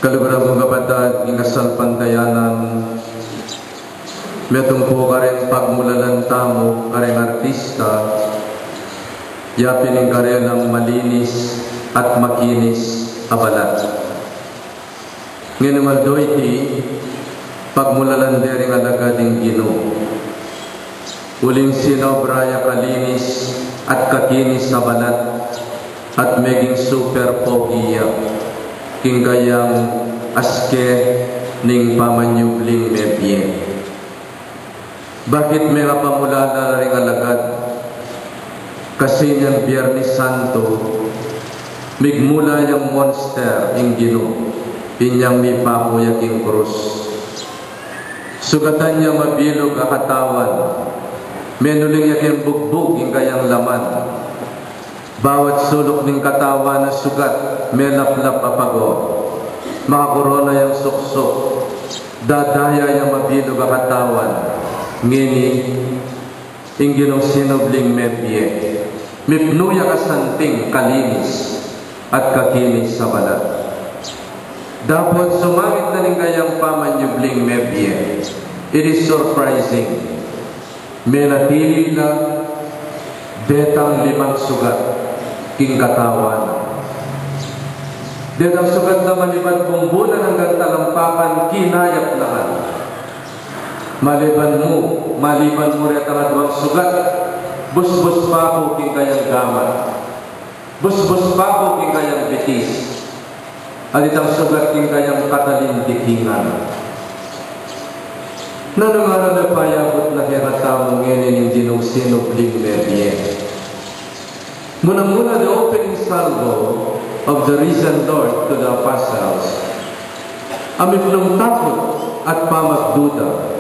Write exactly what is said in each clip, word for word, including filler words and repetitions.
Kaluguran kung kapatad, king kasalpantayanan, metung pu karing pagmulalan tamu karing artista, ya pin ing karelang malinis at makinis a balat. Ngeni ing aldo iti, pagmulalan de ring alagad ing Ginu. Uling sinobra ya kalinis at kakinis a balat, at meging super pogi ya king kayang aske ning pamanyubling mebie. Bakit mengapamulala la ring alagad? Kasi inyang Biernes Santo, migmula yang monster ing Ginu, inyang mipaku ya king krus. Sugatan yang mabilug a katawan, menuling ya king bugbug ing kayang laman. Bawat suluk ning katawan a sugat, melaplap a pago. Makakorona yang suksuk, dadaya yang mabilug a katawan. Ngeni, ing Ginung sinubling mebie, mipnu ya kasanting kalinis at kakinis a balat. Dapot sumangit na ning kayang pamanyubling mebie. It is surprising. Menatili la detang limang sugat king katawan. Detang sugat na maliban bumbunan anggang talampakan, kinayap la ngan. Maliban mu, maliban mu retang aduang sugat, busbus paku king kayang gamat. Busbus paku king kayang bitis, at itang sugat king kayang katalindikingan. Nanu ngan a payabut na kekatamu ngeni ning Ginung sinubling mebie? Muna-muna, the opening salvo of the risen Lord to the apostles, a mipnung takut at pamagduda.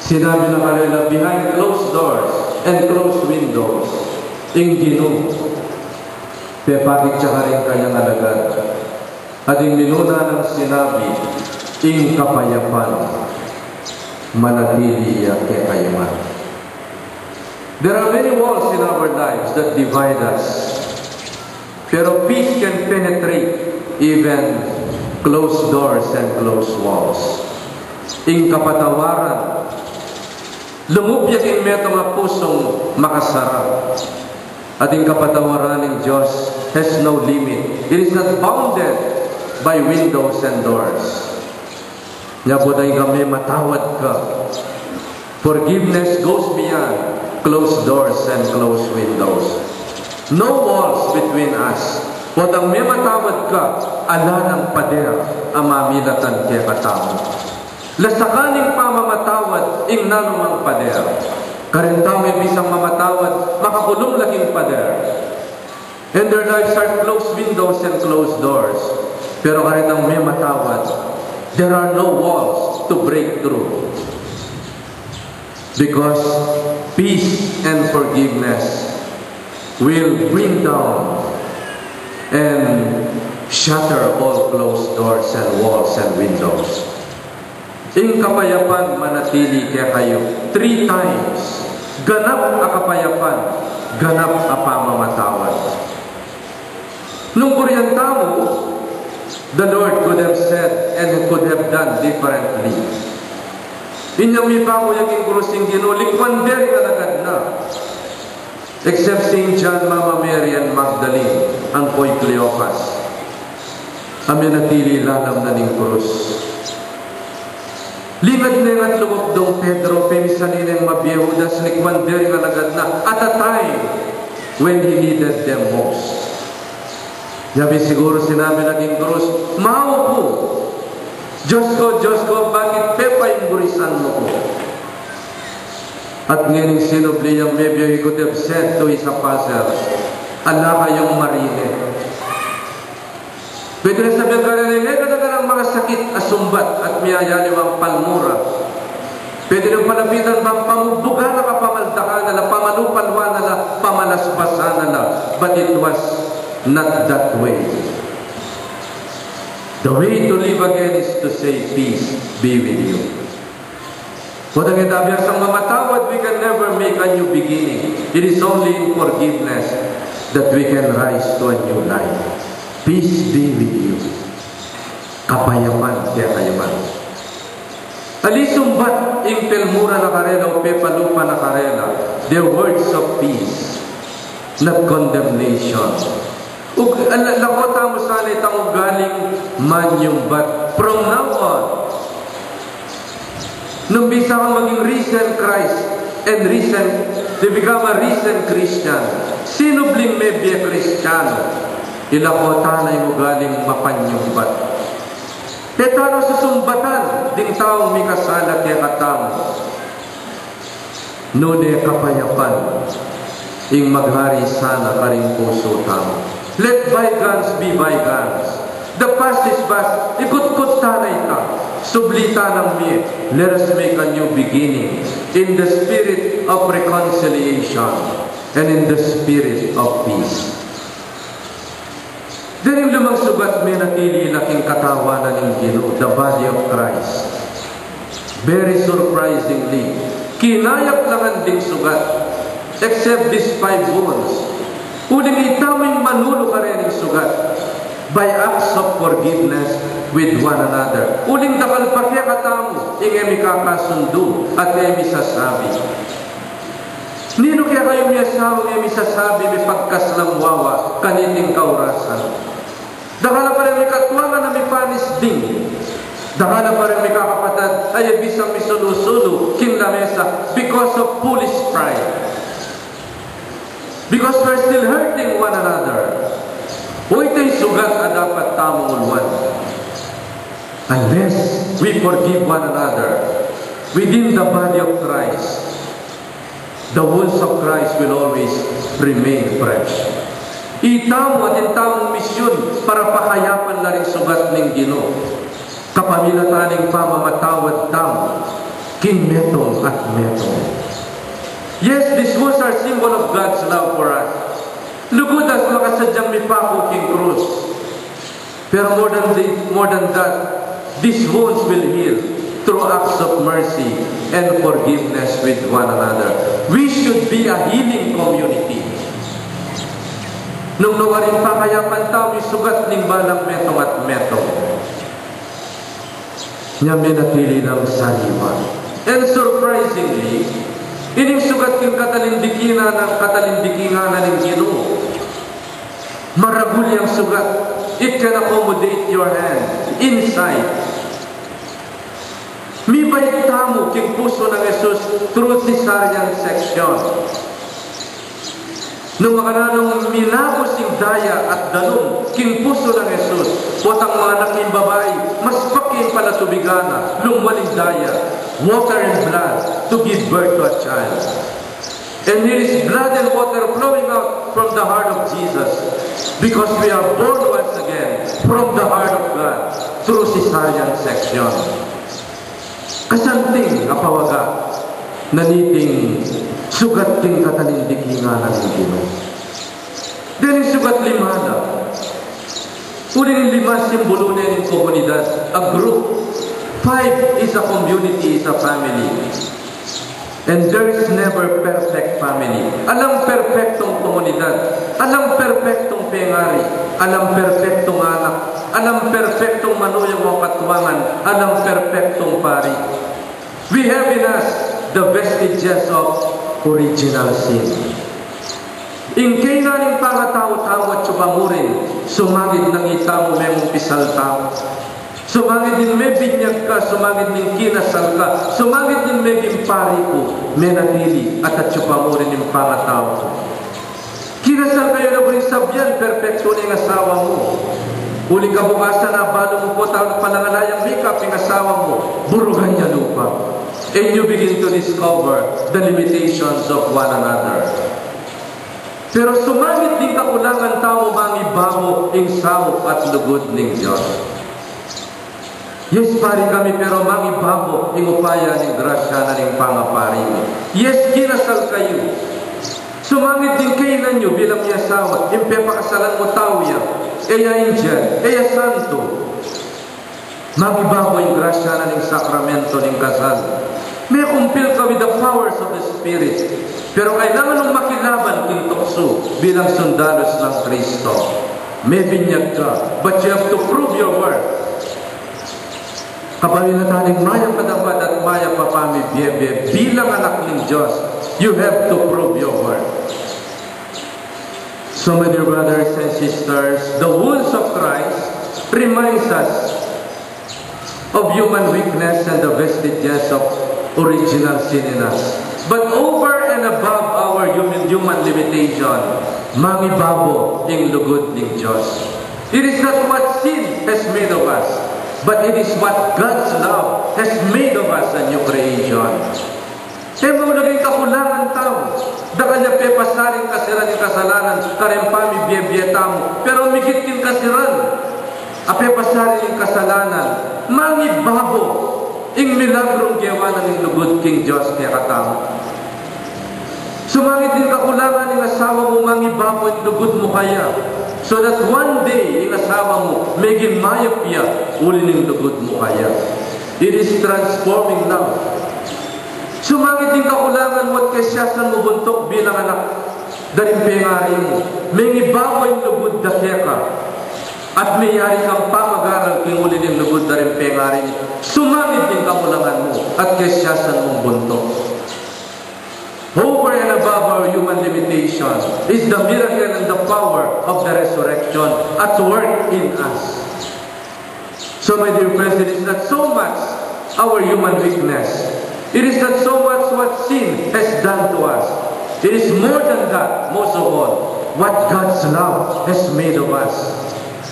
Sinabi na karela, behind closed doors and closed windows, ing Ginu, pepakit ya karing kayang alagad. At ing minuna nang sinabi, ing kapayapan manatili ya kekayu ngan. There are many walls in our lives that divide us. Pero peace can penetrate even closed doors and closed walls. Ing kapatawaran, lumup ya king metung a pusung makasara. At ing kapatawaran ning Dios has no limit. It is not bounded by windows and doors. Nya potang ika mematawad ka, forgiveness goes beyond closed doors and closed windows. No walls between us. Potang mematawad ka, ala nang pader a mamilatan kekatamu. Lasakan ning pamamatawad ing nanumang pader. Karin tamu e bisang mamatawad, makakulung la king pader. And their lives are closed windows and closed doors. Pero karin tang mematawad, there are no walls to break through. Because peace and forgiveness will bring down and shatter all closed doors and walls and windows. Ing kapayapan manatili kekayu. Three times. Ganap a kapayapan, ganap a pamamatawad. Nung burian tamu, the Lord could have said and could have done differently. Inyang mipaku ya king krus ing Ginu, likwan de ring alagad na. Except Saint John, Mama Mary, and Magdalene, ampo i Cleopas, a menatili lalam na ning krus. Lingat ne ngan lugud dong Pedro, pemisalineng mabie Judas, likwan de ring alagad na at a time when he needed them most. Nya pin siguru sinabi na king krus, "Mau ku, Dios ku, Dios ku, bakit pepainggurisan mu ku?" At ngening sinubli yang mebie, he could have said to his apostles, "Ala kayung marine." Pwede nang sabian karela, "Mekad na karing masakit a sumbat at miyayaliwang palmura." Pwede nang palapitan bang pamugbugan na la, pamaldakan na la, pamanupalwan na la, pamalasbasan na la. But it was not that way. The way to live again is to say, "Peace be with you." Potang e tabi asang mamatawad, we can never make a new beginning. It is only in forgiveness that we can rise to a new life. Peace be with you. Kapayapan kekayu man. Ali sumbat ing pelmura na karela o pepalupa na karela, the words of peace, not condemnation. Ug, ala-, lako tamu sana itang ugaling manyumbat. From now on, nung bisa kang maging risen Christ and risen, to become a risen Christian, sinubling mebie Kristiyanu, ilako ta na ing ugaling mapanyumbat. E tana susumbatan ding taung mikasala kekatamu. Nune kapayapan ing maghari sana karing pusu tamu. Let bygones be bygones. The past is past. Ikutkut ta na ita. Subli ta nang mie. Let us make a new beginning in the spirit of reconciliation and in the spirit of peace. Deng lumang sugat, menatili la king katawan ning Ginu, the body of Christ. Very surprisingly, kinayap la ngan ding sugat, except these five wounds. Uling itamu ing manulu kareng sugat by acts of forgiveness with one another. Uling dakal pa kekatamu ing e mikakasundu at e misasabi. Ninu kekayu miasawa e misasabi, mipagkaslang wawa kaniting kaurasan? Dakal la pa ring mikatuangan a mipanis ding. Dakal la pa ring mikakapatad a e bisang misulu-sulu king lamesa because of foolish pride. Because we're still hurting one another. O, ita ing sugat a dapat tamung uluan. Unless we forgive one another within the body of Christ, the wounds of Christ will always remain fresh. Itamu, atin tamung misyun para pakayapan la ring sugat ning Ginu kapamilatan ning pamamatawad tamu king metung at metung. Yes, these wounds are symbol of God's love for us. Lugud a makasadyang mipaku king krus. Pero more than the, more than that, these wounds will heal through acts of mercy and forgiveness with one another. We should be a healing community. Nung nukarin pakayapan tamu ing sugat ning balang metung at metung, nya menatili lang sariwa. And surprisingly, ining sugat king katalindikingan, katalindikingan ning Ginu, maragul yang sugat. It can accommodate your hand inside. Mibait tamu king pusu nang Jesus through cesarean section. Nung makananung minabus ing daya at danum king pusu nang Jesus, potang manganak ing babai, mas paking palatubigan na, lumwal ing daya, water and blood, to give birth to a child. And here is blood and water flowing out from the heart of Jesus, because we are born once again from the heart of God through cesarean section. Kasanting a pawaga na niting sugat king katalindikingan ning Ginu. Deng sugat lima na. Uling lima simbulu ne ning komunidad, a group. Five is a community, is a family. And there is never perfect family. Alang perpektong komunidad, alang perpektong pengari, alang perpektong anak, alang perpektong manuyang o katuangan, alang perpektong pari. We have in us the vestiges of original sin. Ing kainan ning pangatau-tau at supamurin, sumangid nang itamu memung pisal tau. Sumangid ning mebinyag ka, sumangid ning kinasal ka, sumangid ning meging pari ku, menatili at atyu pa mu rin ing pangatau ku. Kinasal kayu na, uling sabyan, perpektu na ing asawa mu. Uling kabukasan, abalu mu pu, tau na panangalayang mikap ing asawa mu, burugan ya lupa. And you begin to discover the limitations of one another. Pero sumangid ding kakulangan tamu, mangibabu ing saup at lugud ning Dios. Yes, pari kami, pero mangibabu ing upaya ning grasya na ning pangapari mi. Yes, kinasal kayu. Sumangid ding kainan yu bilang miasawa, ing pepakasalan mu tau ya, e ya angel, e ya santo. Mangibabu ing grasya na ning sakramento ning kasal. Mekumpil ka with the powers of the Spirit. Pero kailangan mung makilaban king tuksu bilang sundalus nang Kristo. Mebinyag ka, but you have to prove your worth. Kabang ing atin mayap a dapat at mayap a pamibie-bie bilang anak ning Dios, you have to prove your worth. So, my dear brothers and sisters, the wounds of Christ reminds us of human weakness and the vestiges of original sin in us. But over and above our human, human limitation, mangibabo ing lugud ning Dios. It is not what sin has made of us, but it is what God's love has made of us, a new creation. E maulaga ing kakulangan tamu. Dakal ya pepasarin kasiran ing kasalanan kareng pamibie-bie tamu. Pero migit king kasiran a pepasarin ing kasalanan, mangibabo ing milagrung gewa na ning lugud king Dios kekatamu. Sumangid ing kakulangan ning asawa mu, mangibabo ing lugud mu kaya, so that one day ing asawa mu meging mayap ya uli ning lugud mu kaya. It is transforming love. Sumangid ing kakulangan mu at kesiasan mu buntuk bilang anak da ring pengari mu, mangibabo ing lugud da keka, at meyari kang pamagaral king uli ning lugud da ring pengari mu. Sumangid ing kakulangan mu at kesiasan mung buntuk. Over and above our human limitation is the miracle and the power of the resurrection at work in us. So, my dear friends, it is not so much our human weakness. It is not so much what sin has done to us. It is more than that, most of all, what God's love has made of us.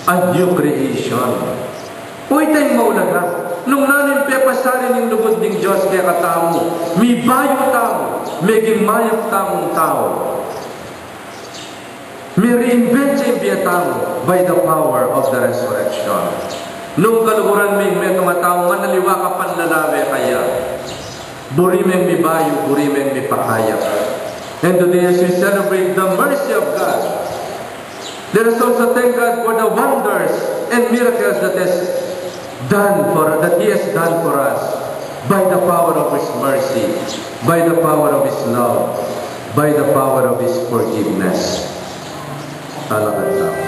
A new creation. Uy, ita ing maulaga. Nung nanu ing pepasarin ning lugud ning Dios kekatamu, mibayu tamu, meging mayap tamung tau. Mi-reinvent ya ing bie tamu by the power of the resurrection. Nung kaluguran ming metung a tau, manaliwa ka, panlalawe ka ya. Buri meng mibayu, buri meng mipakayap. And today, as we celebrate the mercy of God, let us also thank God for the wonders and miracles that has done for, that He has done for us by the power of His mercy, by the power of His love, by the power of His forgiveness. Alakad tamu.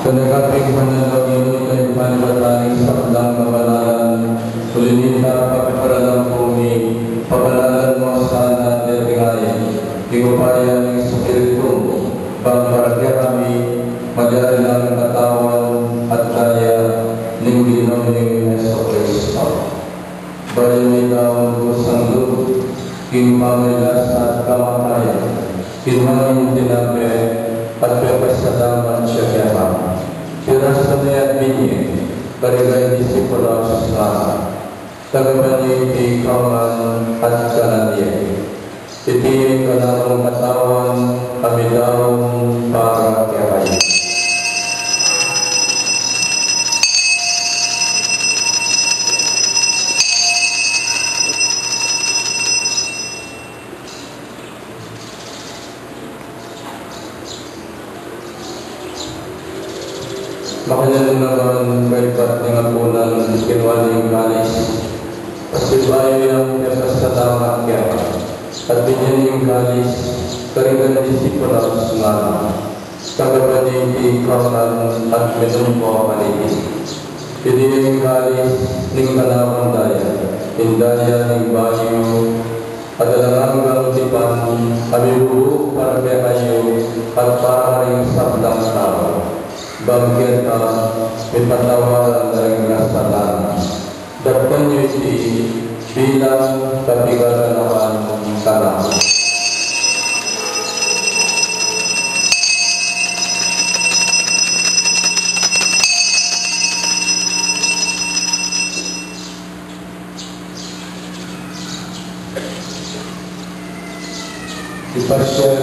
Kanakat ing panalangin ning panibatan ning sablang kabanalan, uli nita, pakiparalan ku mi, pabanalan mu sana deti ngayan, king upaya ning Espiritu mu, bang para kekami, magyari lang katawan at daya ning Ginu ming Jesucristo. Bayu mi daun kusang lub, king pamagkasakit at kamatayan, kinua ne ing tinape, at pepasalamat ya keka. Pirasu ne at binye, karing disipulos, ngana: Tagapan ye iti kanan at kanan ye. Iti ing kanakung katawan, a midaun para kekayu. Makanyan naman kaybat ning apunan, kinua ne ing kalis, pasibayu yang pepasalamat keka, at binye ne ing kalis karing disipulos, ngana: Tagapan ye iti kanan at minum kayu kaniti. Iti ing kalis ning kanakung daya, ing daya ning bayu at alang anggang tipan, a mibubu para kekayu at para karing sablang tau, bang keta mipatawaran la ring kasalanan. Daptan yu iti bilang kapigatan a kanan. Ipasya